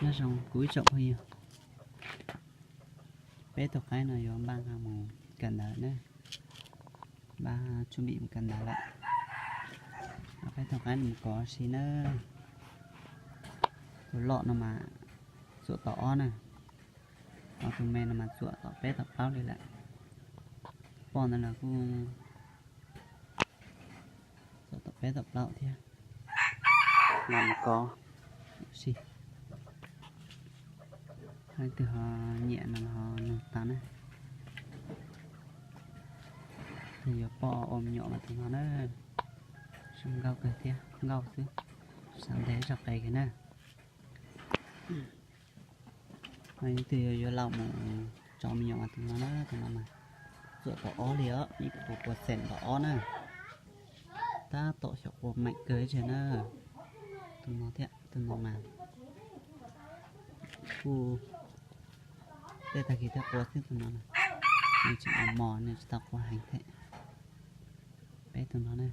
Nyob zoo kuv ib tsoom phooj ywg, peb tus qaib no yuav npaj mus kawm ntawv na, npaj tshuaj npim mus kawm ntawv lawm. Peb tus qaib no mus kov si na, tus loj no mas txuam tom ob na, ho tus me no mas txuam tom peb tom plaub li lawm. Poj ntawd los kuj txuam tom peb tom plaub thiab. Los mus kov si, leej twg ho nyiam no los ho nug tau na. Tus yuav poj ua me nyuam mas tus no na, zoo nkauj kawg thiab, nkauj xwb, xav ntes zog qe kiag na. Leej twg yuav laus mus tso me nyuam mas tus no na, tus no mas txuam tom ob li os, ib puas xees tom ob na. Tab tom xyaum qua meem kawg ib tsam na. Tus no thiab tus no mas kuj tej tag kis thiaj qua xwb tus no na. Nws tseem mos mos, nws tsis tau qua heev thiab. Peb tus no na,